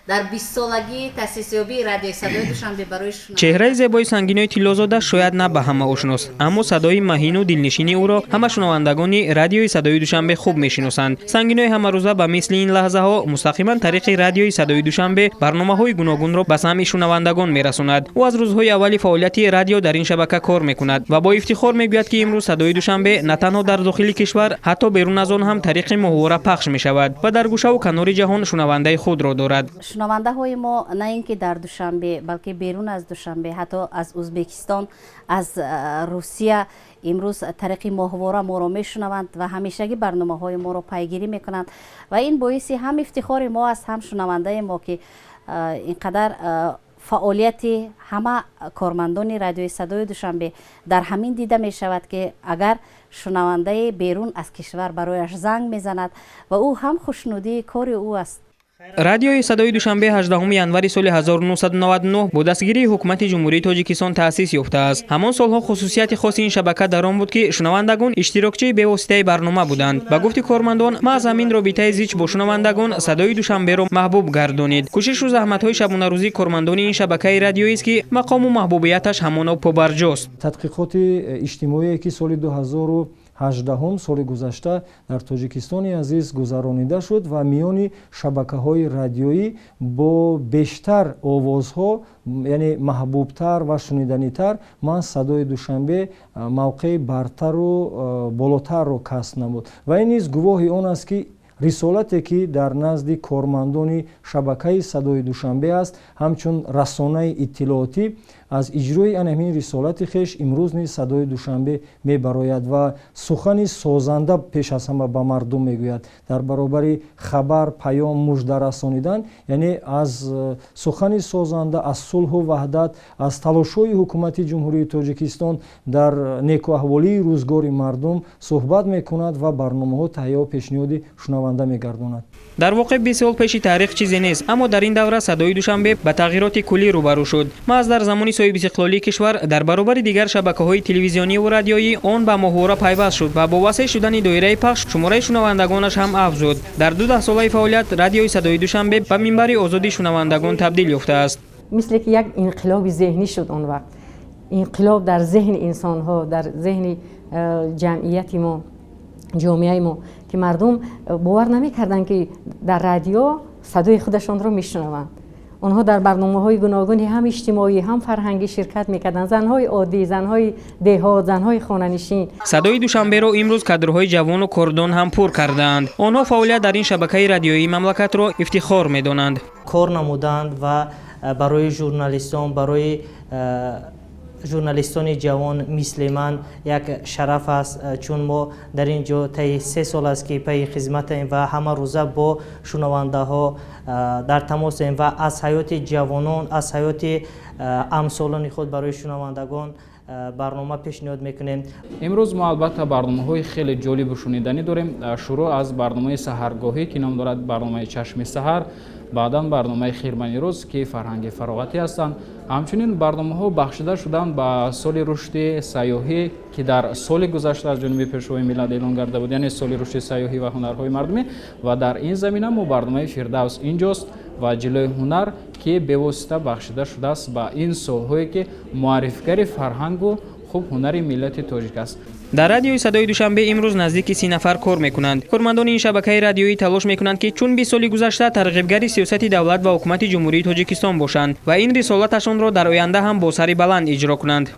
Дар 20-солагии таъсисёбии Радиои Садои Душанбе барои Чеҳраи зебои Сангинои Тиллозода шояд на ба ҳама ошност, аммо садои маҳину дилнишини ӯро ҳама шунавандагони Радиои Садои Душанбе хуб мешиносанд. Сангиной ҳамарӯза ба мисли ин лаҳзаҳо мустақиман тариқи Радиои Садои Душанбе барномаҳои гуногунро ба самъи шунавандагон мерасонад. Ӯ аз рӯзҳои аввали фаъолияти радио дар ин шабака кор мекунад ва бо ифтихор мегӯяд, ки имрӯз Садои Душанбе на танҳо дар дохили кишвар, ҳатто берун аз он ҳам тариқи моҳвора пахш мешавад ва дар гӯшаву канори ҷаҳон шунавандаи худро дорад. Шунавандаҳои мо на ин ки дар Душанбе, балки берун аз Душанбе, ҳатто аз Узбекистон, аз Русия имрӯз тариқи моҳвора моро мешунаванд ва ҳамешагӣ барномаҳои моро пайгирӣ мекунанд ва ин боиси ҳам ифтихори мо аст, ҳам шунавандаи мо, ки ин қадар фаъолияти ҳама кормандони Радиои Садои Душанбе дар ҳамин дида мешавад, ки агар шунавандаи берун аз кишвар барояш занг мезанад ва ӯ ҳам хушнудии кори ӯ аст. Радиои Садои Душанбе 18 январи соли 1999 бо дастгирии Ҳукумати Ҷумҳурии Тоҷикистон таъсис ёфтааст. Ҳамон солҳо хусусияти хоси ин шабака дар он буд, ки шунавандагон иштирокчии бевоситаи барнома буданд. Ба гуфти кормандон, маҳз ҳамин робитаи зич бо шунавандагон Садои Душанберо маҳбуб гардонид. Кӯшишу заҳматҳои шабонарӯзии кормандони ин шабакаи радиоист, ки мақому маҳбубияташ ҳамоно побарҷост. Тадқиқоти иҷтимоие, ки соли 2018, соли гузашта, дар Тоҷикистони азиз гузаронида шуд ва миёни шабакаҳои радиоӣ бо бештар овозҳо, яъне маҳбубтар ва шуниданитар, ман Садои Душанбе мавқеи бартару болотарро касб намуд. Ва ин низ гувоҳи он аст, ки рисолате, ки дар назди кормандони шабакаи Садои Душанбе аст ҳамчун расонаи иттилоотӣ, аз иҷрои ана ҳамин рисолати хеш имрӯз низ Садои Душанбе мебарояд ва сухани созанда пеш аз ҳама ба мардум мегӯяд. Дар баробари хабар, паём, мужда расонидан, яъне аз сухани созанда, аз сулҳу ваҳдат, аз талошҳои Ҳукумати Ҷумҳурии Тоҷикистон дар некуаҳволии рӯзгори мардум суҳбат мекунад ва барномаҳо таҳияу пешниҳоди шунаванда мегардонад. Дар воқеъ, 20 сол пеши таърих чизе нест, аммо дар ин давра Садои Душанбе ба тағйироти куллӣ рӯбарӯ шуд. Маҳз дар замони соҳибистиқлолии кишвар дар баробари дигар шабакаҳои телевизиониву радиоӣ он ба моҳвора пайваст шуд ва бо васеъ шудани доираи пахш шумораи шунавандагонаш ҳам афзуд. Дар 2 даҳсолаи фаъолият Радиои Садои Душанбе ба минбари озоди шунавандагон табдил ёфтааст. Мисле ки як инқилоби зеҳнӣ шуд он вақт, инқилоб дар зеҳни инсонҳо, дар зеҳни ҷамъияти мо, ҷомеаи мо, ки мардум бовар намекарданд, ки дар радио садои худашонро мешунаванд. Онҳо дар барномаҳои гуногуни ҳам иҷтимоӣ, ҳам фарҳангӣ ширкат мекарданд, занҳои оддӣ, занҳои деҳот, занҳои хонанишин. Садои Душанберо имрӯз кадрҳои ҷавону кордон ҳам пур кардаанд. Онҳо фаъолият дар ин шабакаи радиоии мамлакатро ифтихор медонанд. Кор намуданд ва барои журналистон, барои журналистони ҷавон мисли ман як шараф аст, чун мо дар ин ҷо таи 3 сол аст, ки пайи хизматем ва ҳама рӯза бо шунавандаҳо дар тамосем ва аз ҳаёти ҷавонон, аз ҳаёти амсолони худ барои шунавандагон барнома пешниҳод мекунем. Имрӯз мо албатта барномаҳои хеле ҷолибу шуниданӣ дорем, шурӯъ аз барномаи саҳаргоҳӣ, ки ном дорад барномаи «Чашми саҳар», баъдан барномаи «Хирмани рӯз», ки фарҳанги фароғатӣ ҳастанд. Ҳамчунин барномаҳо бахшида шуданд ба соли рушди сайёҳӣ, ки дар соли гузашта аз ҷониби Пешвои миллат эълон гарда буд, яъне соли рушди сайёҳӣ ва ҳунарҳои мардумӣ. Ва дар ин замина мо барномаи «Фирдавс инҷост» ва «Ҷилои ҳунар», ки бевосита бахшида шудааст ба ин солҳое, ки муаррифгари фарҳангу хуб ҳунари миллати тоҷик аст. Дар Радиои Садои Душанбе имрӯз наздики 30 нафар кор мекунанд. Кормандони ин шабакаи радиоӣ талош мекунанд, ки чун 20 соли гузашта тарғибгари сиёсати давлат ва Ҳукумати Ҷумҳурии Тоҷикистон бошанд ва ин рисолаташонро дар оянда ҳам бо сари баланд иҷро кунанд.